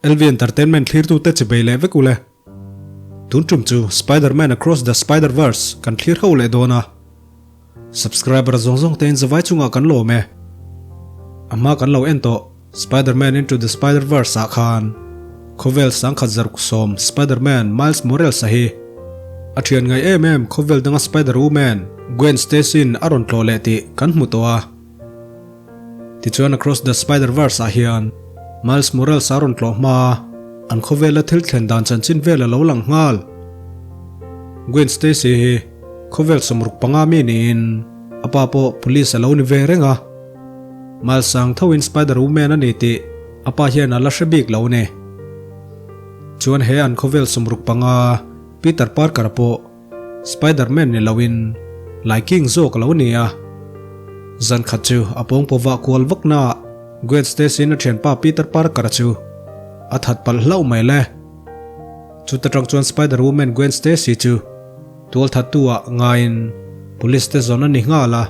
LV Entertainment thlirtute chibei leh vek ule. Tun tum chu Spider-Man Across the Spider-Verse kan thlir ho leh dawn a. Subscriber zawng zawng te in zavai chungah kan lawm e. A hma kan lo en tawh Spider-Man Into the Spider-Verse ah khan khawvel sangkhat zaruk sawm Spider-Man Miles Morales a hi a thian ngai em em khawvel danga Spider-Woman Gwen Stacy-in a rawn tlawh leh tih kan hmu tawh a. Tichuan Across the Spider-Verse ah hian Miles Morales a rawn tlawh hma a, an khawvela thil thlen dan chanchin vel a lo lang nghal. Gwen Stacy hi khawvel 65 mi niin a pa pawh police a lo ni ve reng a. Miles ang thoin Spider-Woman a ni tih a pa hian a la hre bik lo a ni. Chuan he an khawvel 65 Peter Parker pawh Spiderman ni loin Lai King zawk a lo ni a. Zan khat chu a pawng pawh vah kual vak naah Gwen Stacy-in a thianpa Peter Parker-a chu a that palh hlauh mai le. Chuta tang chuan Spider-Woman Gwen Stacy chu tual thattu ah ngaiin Police te zawn a ni nghal a.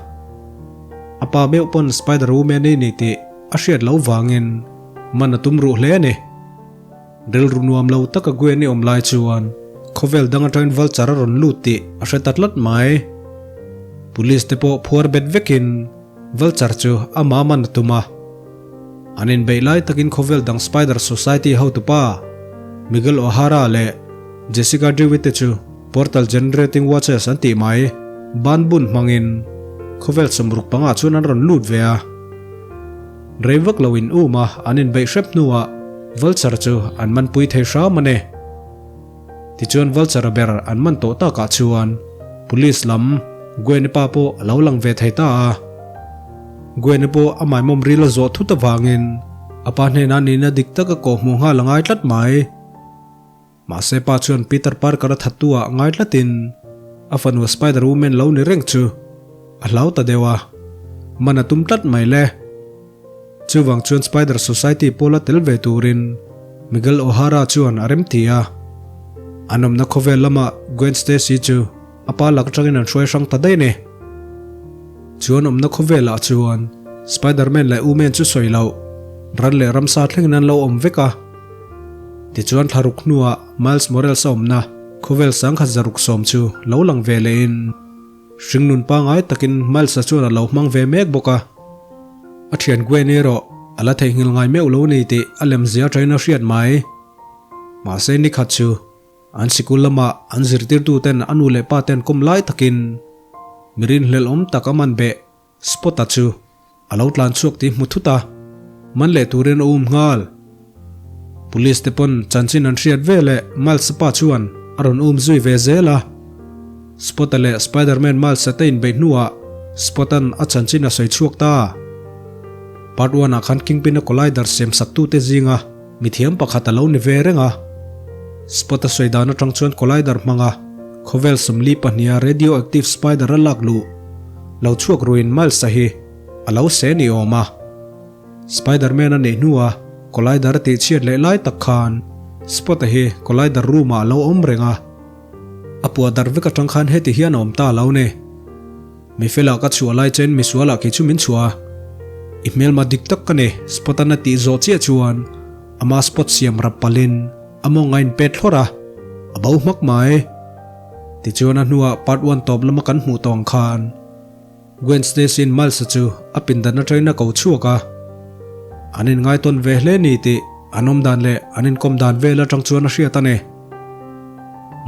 A pa meuh pawn Spider-Woman i ni tih a hriat loh vangin man a tum ruh hle a ni. Rilru nuam lo taka Gwen i awm lai chuan khawvel dang atangin Vulture a rawn lut tih a hre ta tlat mai. Police te pawh phuar bet vekin Vulture chu ama man a tum a. An inbeih lai takin khawvel dang Spider Society hotupa Miguel O'Hara leh Jessica Drewitt te chu Portal Generating Watches an tih mai ban bun hmangin khawvel 65 chuan an rawn lut ve a. Rei vak lo in um a, an inbeih hrep hnuah Vulture chu an manpui thei hram a ni. Tichuan Vulture ber an man tawh takah chuan Police lam Gwen-i pa pawh a lo lang ve thei ta a. Gwen-i pawh a maimawm ril a zawh thut avangin a pa hnenah nihna dik taka kawhhmuh nghal a ngai tlat mai. Mahse pa chuan Peter Parker a thattu ah ngai tlatin a fanu Spider Woman lo ni reng chu a hlau ta deuh a, man a tum tlat mai le. Chuvang chuan Spider Society pawla tel ve turin Miguel O'Hara chuan a remti a. An awmna khawvel lamah Gwen Stacy chu a pa lak atangin an hruai hrang ta daih a ni. Chuan awmna khawvelah chuan Spider-Man leh Woman chu sawi loh, ran leh ramsa thlengin an lo awm vek a. Tichuan thlaruk hnuah Miles Morales a awmna khawvel 1070 chu lo lang ve lehin hringnun pangngai takin Miles-a chuan a lo hmang ve mek bawk a. A thian Gwen erawh a la theihnghilh ngai meuh lo ni tih a lemzia atangin a hriat mai. Mahse nikhat chu An sikul lama an zirtirtuten a nu leh pa ten kawm lai takin mi rinhlelhawm tak a man beh Spot-a chu a lo tlan chhuak tih hmu thut a, man leh turin a um nghal. Police te pawn chanchin an hriat ve leh Miles-a pa chuan a rawn um zui ve zel a. Spot-a leh Spider-Man Miles-a te inbeih hnuah Spot-a'n a chanchin a sawi chhuak ta. Part one-ah khan Kingpin-a collider siam saktute zinga Mithiam pakhat a lo ni ve reng a. Spot a sawi dan atang chuan collider hmanga khawvel 42a radioactive spider a lak luh lo chhuak ruin Miles-a hi a lo se ni awm a. Spider-Man a neih hnua collider a tihchhiat leh lai tak khan Spot-a hi collider room-ah a lo awm reng a. A puah darh vek atang khan heti hian a awm ta lo ni. Mi fela ka chhuah lai chen misualah kei chu min chhuah a, i hmelma dik tak ka ni, Spot-an a tih zawh chiah chuan ama Spot siam rap palhin a mawng a inpet thlawrh a, a bo hmak mai. Tichuan a hnuah part one tawp lama kan hmuh tawh ang khan Gwen Stacy-in Miles-a chu a pindan atangin a ko chhuak a, an inngaitawn ve hle ni tih an awm dan leh an inkawm dan vel atang chuan a hriat a ni.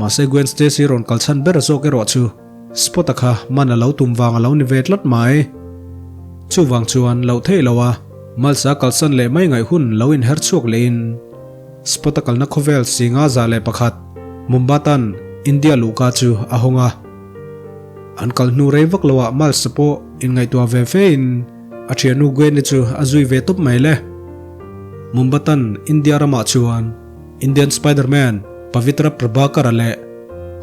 Mahse Gwen Stacy rawn kalchhan ber zawk erawh chu Spot-a kha man a lo tum vang a lo ni ve tlat mai. Chuvang chuan loh theih lo a, Malsa kalsan leh mai ngaih hun lo inher chhuak lehin Spot-a kalna khawvel 501 Mumbatan India luhka chu a hawng a. An kal hnu rei vak loah Malsa pawh inngaihtuah ve fein a thiannu Gwen-i chu a zui ve tawp mai le. Mumbatan India ramah chuan Indian Spider-Man Pavitra Prabhakar-a leh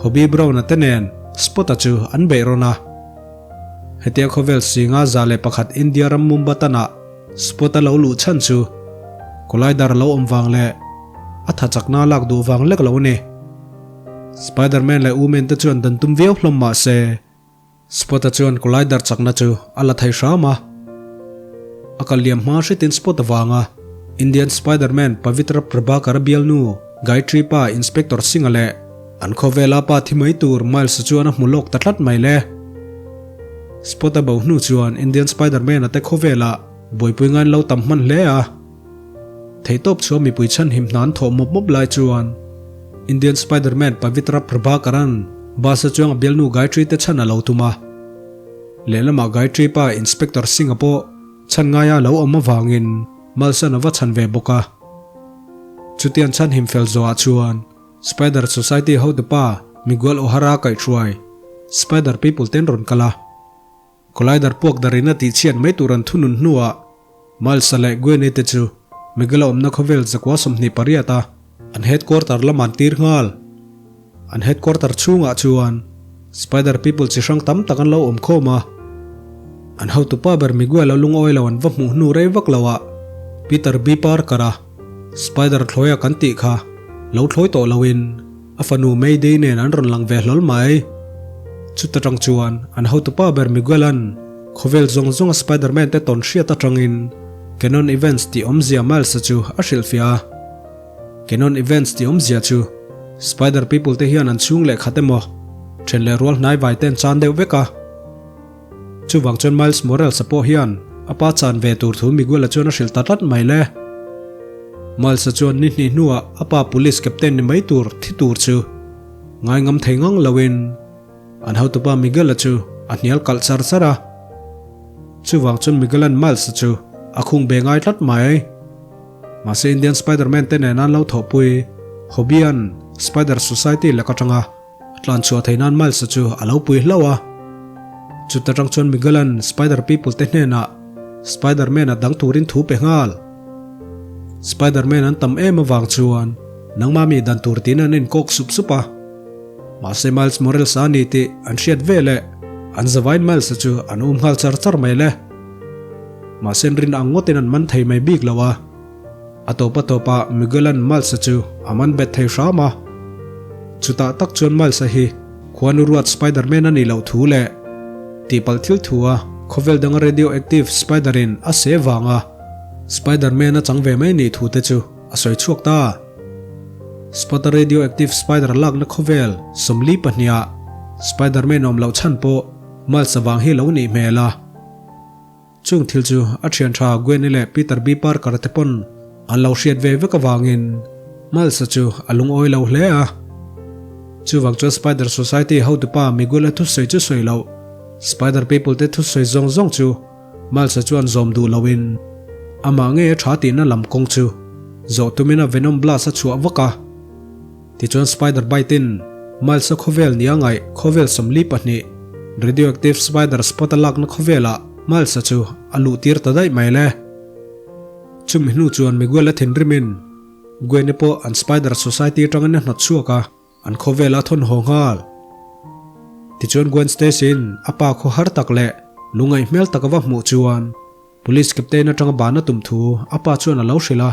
Hobie Brown-a te nen Spot-a chu an beih rawn a. Hetia khawvel 501 India ram Mumbatana Spot-a lo luh chhan chu collider lo awm vang leh a tha chakna lak duh vang lek lo a ni. Spider-Man leh Woman te chuan dan tum viau hlawm mah se Spot-a chuan collider chakna chu a la thei hram a. A kal liam hma hritin Spot avanga. Indian Spider-Man Pavitra Prabhakar-a bialnu Gayatri pa Inspector Singh-a leh an khawvela pa thi mai tur Miles-a chuan a hmu lawk ta tlat mai le. Spot-a bo hnu chuan Indian Spider-Man-a te khawvelah buaipui ngain lo tam hman hle a. Theihtawp chhuah mipui chhanhim hna an thawh mawp mawp lai chuan Indian Spider-Man Pavitra Prabhakaran bus-a chuang a bialnu Gayatri te chhan a lo tum a. Lehlamah Gayatri pa Inspector Singh-a pawh chhan ngaia a lo awm avangin Malsan a va chhan ve bawk a. Chutiang chhanhim fel zawhah chuan Spider Society hotupa Miguel O'Hara kaihhruai Spider People ten rawn kal a. Collider puak darin a tihchhiat mai tur an thunun hnuah Miles-a leh Gwen-i te chu Miguel-a awmna khawvel zakua 28 a an headquarter lam an tir nghal. An headquarter chhungah chuan Spider People chi hrang tam tak an lo awm khawm a. An hotupa ber Miguel-a lungawi lo an va hmuh hnu rei vak loah Peter B. Parker-a Spider thlawia kan tih kha lo thlawi tawh loin A fanu Mayday nen an rawn lang ve hlawl mai. Chuta tang chuan an hotupa ber Miguel-a'n khawvel zawng zawnga Spider-Man te tawn hriat atangin Canon Events tih awmzia Miles-a chu a hrilhfiah a. Canon Events tih awmzia chu Spider People te hian an chhung leh khat emaw then leh rual hnai vai te an chan deuh vek a. Chuvang chuan Miles Morales-a pawh hian a pa chan ve tur thu Miguel-a chuan a hrilh ta tlat mai le. Miles-a chuan ni hnih hnuah a pa police captain ni mai tur thi tur chu ngai ngam thei ngang loin an hotupa Miguel-a chu a hnial kalh char char a. Chuvang chuan Miguel-a'n Miles-a chu a khung be ngai tlat mai. Mahse Indian Spider-Man te nen an lo thawhpui Hobie-a'n Spider Society lak atanga A tlan chhuah theih nan Miles-a chu a lo pui hlauh a. Chuta tang chuan Miguel-a'n Spider People te hnenah Spider-Man a dang turin thu pe nghal. Spider-Man an tam em avang chuan nangmah mi dan tur tiin an inkawk sup sup a. Mahse Miles Morales-a a ni tih an hriat veleh an zavain Miles-a chu an um nghal char char mai le. Mahse an rin ang ngawtin an man thei mai bik lo a. A tawp a tawpah Miguel-a'n Miles-a chu a man bet thei hram a. Chutah tak chuan Miles-a hi khuanu ruat Spider-Man a nih loh thu leh tihpalh thil thu a khawvel danga radioactive spider-in a seh vanga Spider-Man a chang ve mai nih thu te chu a sawi chhuak ta. Spot-a radioactive spider lakna khawvel 42 ah Spider-Man awm loh chhan pawh Miles-a vang hi lo nih hmel a. Chung thil chu a thian tha Gwen-i leh Peter B. Parker te pawn an lo hriat ve vek avangin Miles-a chu a lungawi lo hle a. Chuvang chuan Spider Society hotupa Miguel-a thusawi chu sawi loh, Spider People te thusawi zawng zawng chu Miles-a chuan zawm duh loin amah ngei a tha tihna lam kawng chu zawh tumin a Venom Blast a chhuah vak a. Tichuan Spider Bite-in Miles-a khawvel nia ngaih khawvel 42 radioactive spider spot a lakna khawvelah Miles-a chu a luh tir ta daih mai le. Chumi hnu chuan Miguel-a thinrimin Gwen-i pawh an Spider Society atangin a hnawt chhuak a, an khawvelah a thawn haw nghal. Tichuan Gwen Stacy-in a pa khaw har tak leh lungngaih hmel tak a va hmuh chuan Police Captain atanga ban a tum thu a pa chuan a lo hrilh a.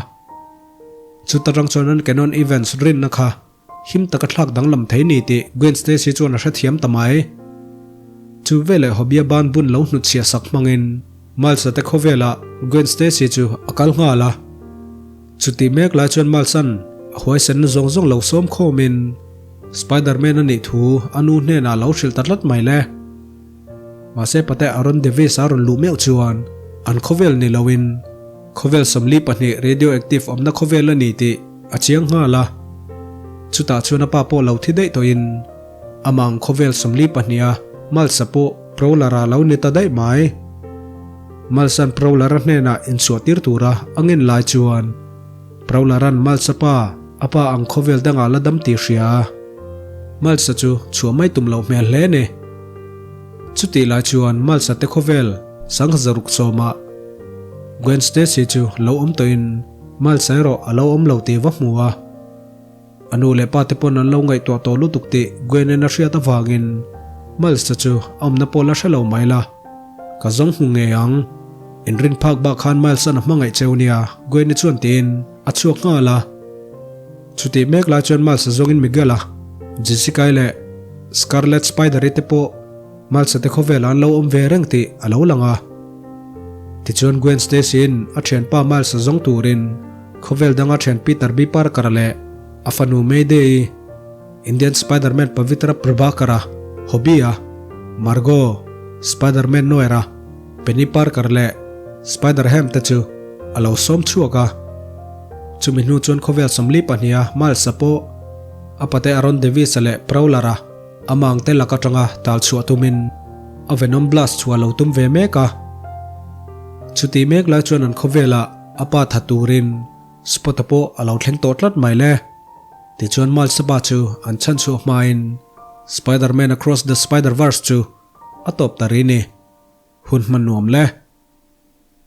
Chuta tang chuan an Canon Evans rinna kha him taka thlak danglam thei ni tih Gwen Stacy chuan a hrethiam ta mai. Chu veleh Hobie ban bun lo hnutchhiah sak hmangin Miles-a te khawvelah Gwen Stacy chu a kal nghal a. Chutih mek lai chuan Miles-a'n a huaisenna zawng zawng lo sawm khawmin Spider-Man a nih thu a nu hnenah a lo hrilh ta tlat mai le. Mahse pate Aaron Davis a rawn luh meuh chuan an khawvel ni loin khawvel 42 radioactive awmna khawvel a ni tih a chiang nghal a. Chutah chuan a pa pawh lo thi daih tawhin amah ang khawvel 42 a Miles-a pawh Prowler-a lo ni ta daih mai. Miles-a'n Prowler-a hnenah inchhuah tir tura a ngen lai chuan Prowler-a'n Miles-a pa a pa ang khawvel dangah la dam tih hria a. Miles-a chu chhuah mai tum loh hmel hle ni. Chutih lai chuan Miles-a te khawvel sangha zaruk sawmah Gwen Stacy chu lo awm tawhin Miles-a erawh a lo awm lo tih va hmu a. A nu leh pa te pawn an lo ngaihtuah tawh lutuk tih Gwen-in a hriat avangin Miles-a chu a awmna pawh la hre lo mai la. Ka zawng hmu ngei ang. Inrin phak bak khan Miles-a'n a hmangaih cheu nia, Gwen-i chuan tiin a chhuak nghal a. Chutih mek lai chuan Miles-a zawngin Miguel-a, Jessica-i leh Scarlet Spider-i te pawh Miles-a te khawvelah an lo awm ve reng tih a lo lang a. Tichuan Gwen Stacy-in a thianpa Miles-a zawng turin. Khawvel danga thian Peter B. Parker-a leh a fanu Mayday-i, Indian Spider-Man Pavitra Prabhakar-a, Hobie-a, Margot, Spider-Man Noir-a, Penny Parker leh Spider-Ham te chu a lo sawm chhuak a. Chumi hnu chuan khawvel 42a Miles-a pawh a pate Aaron Davis-a leh Prowler-a amah ang te lak atanga tal chhuah tumin a Venom Blast chhuah lo tum ve mek a. Chutih mek lai chuan an khawvelah a pa tha turin Spot-a pawh a lo thleng tawh tlat mai le. Tichuan Miles-a pa chu an chhan chhuah hmain Spider-Man Across the Spider-Verse chu a tawp ta ri ni. Hun hman nuam le.